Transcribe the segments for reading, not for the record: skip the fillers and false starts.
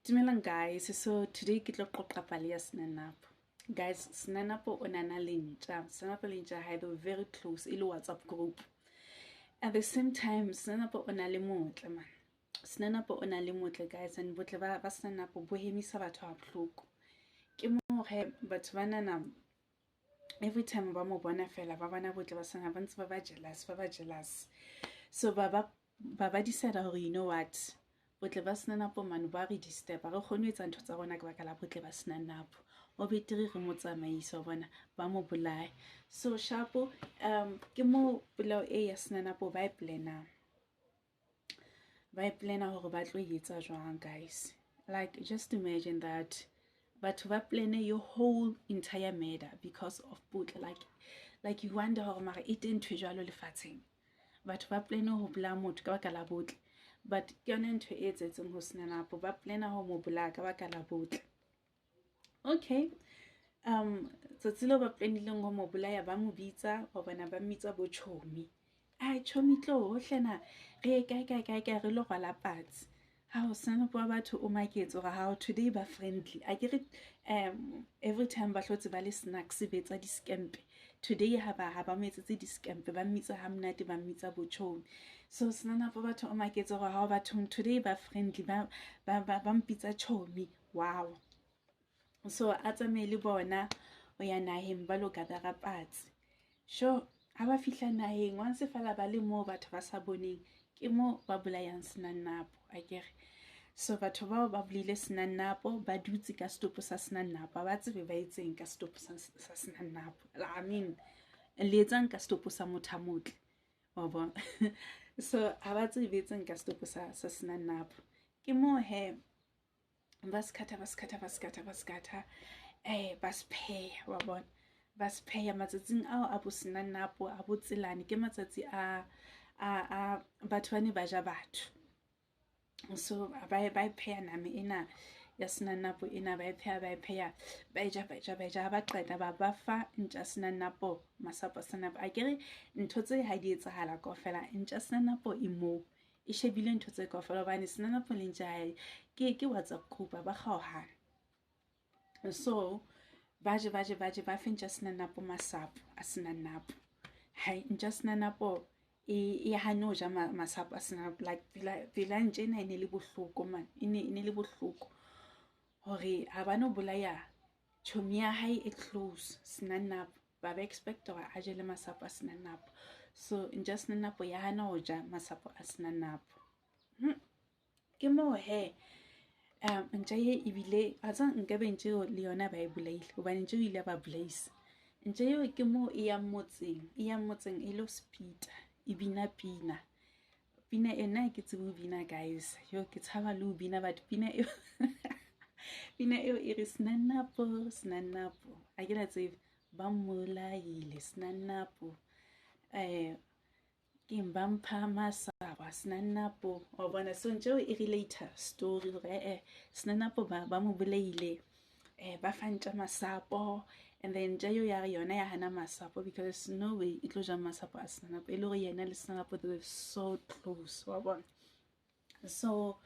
Dumelang guys, so today ke tlo qoqa pale ya Senanapo. Guys, Senanapo o na le ntja. Senanapo le ntja hae, they were very close, e le WhatsApp group. At the same time, Senanapo o na le motle man. Senanapo o na le motle guys, and botle ba Senanapo bo hemisa batho ha bohloko. Ke mo he batho ba nana every time ba mo bona fela, ba bona botle ba Senanapo, ba ntse ba ba jealous, ba ba jealous. So ba decide hore, you know what, botle ba Senanapo man ba re disturb, re kgone ho etsa ntho tsa rona ka baka la botle ba Senanapo. O betere re mo tsamaisa bona ba mo bolaya. So sharpo, ke mo polao e ya Senanapo ba e planang. Ba e plana hore ba tlo etsa jwang guys. Like, just imagine that batho ba plane your whole entire murder because of botle. Like you wonder hore mara e teng ntho e jwalo lefatsheng. Batho ba plane ho bolaya motho ka baka la botle. But ke yona ntho e etsahetseng ho Senanapo, ba plana ho mo bolaya ka baka la botle. Okay. Tsatsi leo ba planileng ho mo bolaya, ba mo bitsa, wa bona ba mmitsa bo chomi. Ai chomi, tlo hlena re ye kae kae kae kae re lo rwala patsi. Ha o Senanapo wa batho o maketse hore how today ba friendly. Akere every time ba hlotse ba le snacks ba etsa di-scamp. Today ha ba mo etsetse di-scamp, ba mmitsa ha monate, ba mmitsa bo chomi. So Senanapo batho o maketse hore how bathong today ba friendly, ba mpitsa chomi. Wow. So a tsamaye le bona ho ya naheng ba lo gathera patsi. Sure, ha ba fihla naheng, once fela ba le moo batho ba sa boneng, ke mo ba bolayang Senanapo akere. So batho bao ba bolaile Senanapo, ba dutse ka setopo sa Senanapo, ha ba tsebe ba etseng ka setopo sa Senanapo. I mean, le etsang ka setopo sa motho a motle, wa bona. So ha ba tsebe ba etseng ka setopo sa Senanapo. Ke mo he ba sekhatha, ba sekhatha, ba sekhatha, ba sekhatha, ba se pheha, wa bona, ba se pheha. Matsatsing ao a bo Senanapo, a bo Tselane, ke matsatsi a batho ba ne ba ja batho. So ba e pheha nama ena ya Senanapo ena, ba e pheha, ba e pheha, ba e ja, ba e ja, ba e ja. Ha ba qeta, ba fa ntja Senanapo masapo a Senanapo. Akere ntho tse ha di etsahala kaofela, ntja Senanapo e moo e shebile ntho tse kaofela, hobane Senanapo le ntja hae ke WhatsApp group, ba kgaohana. So ba je, ba je, ba je, ba fe ntja Senanapo masapo a Senanapo. Hai, ntja Senanapo e hane ho ja masapo a Senanapo. Like pela ntja ena e ne le bohloko man, e ne le bohloko hore ha ba no bolaya chomi ya hae e close Senanapo, ba expect hore a je le masapo a Senanapo. So ntja Senanapo ya hana ho ja masapo a Senanapo. Ke moo he ntja ye ebile a tseba nkabe ntja eo le yona ba e bolaile, hobane ntja eo ile ba bolaisa ntja eo. Ke moo e yang motseng, e yang motseng e lo spita, e bina pina. Pina ena ke tsebe ho bina guys, yo ke tshaba le ho bina, but pina eo e re Senanapo, Senanapo, ha ke la tsebe ba mmolaile Senanapo, keng ba mpha masapo a Senanapo, wa bona. So ntja eo e relate story hore Senanapo ba mo bolaile, ba fa ntja masapo, and then ntja eo ya re yona ya hana masapo because no way e tlo ja masapo a Senanapo, e le hore yena le Senanapo they were so close, wa bona. So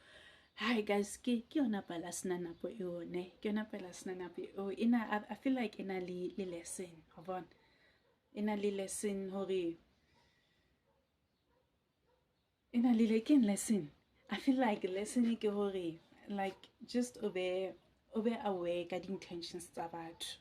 hi guys, ke yona pale ya Senanapo eo ne, ke yona pale ya Senanapo eo ena. I feel like ena le lesson, wa bona, ena le lesson hore ena le ke lesson. I feel like lesson ke hore like just o be aware ka di-intentions tsa batho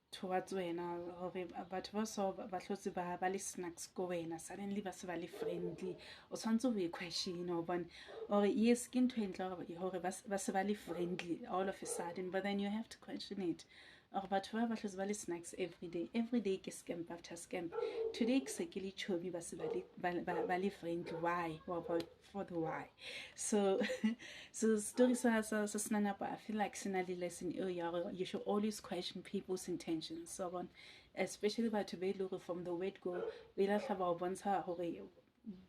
towards wena, hore batho ba so ba hlotse ba le snacks ko wena, suddenly ba se ba le friendly, o tshwanetse ho e question, wa bona, or yes, ke ntho e ntle hore ba se ba le friendly all of a sudden, but then you have to question it or batho ba hlotse ba le snacks every day, every day ke scamp after scamp, today ke se ke le chomi, ba se ba le friendly, why, wa bona, for the why. So story sa Senanapo, I feel like sena le lesson eo ya hore you should always question people's intentions, so bona, especially batho ba ile hore from the word go ba ile hla ba o bontsha hore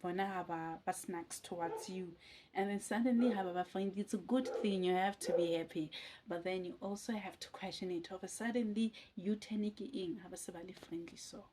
bona ha ba snacks towards you, and then suddenly ha ba friendly. It's a good thing, you have to be happy, but then you also have to question it hore suddenly you turn ke eng ha ba se ba le friendly. So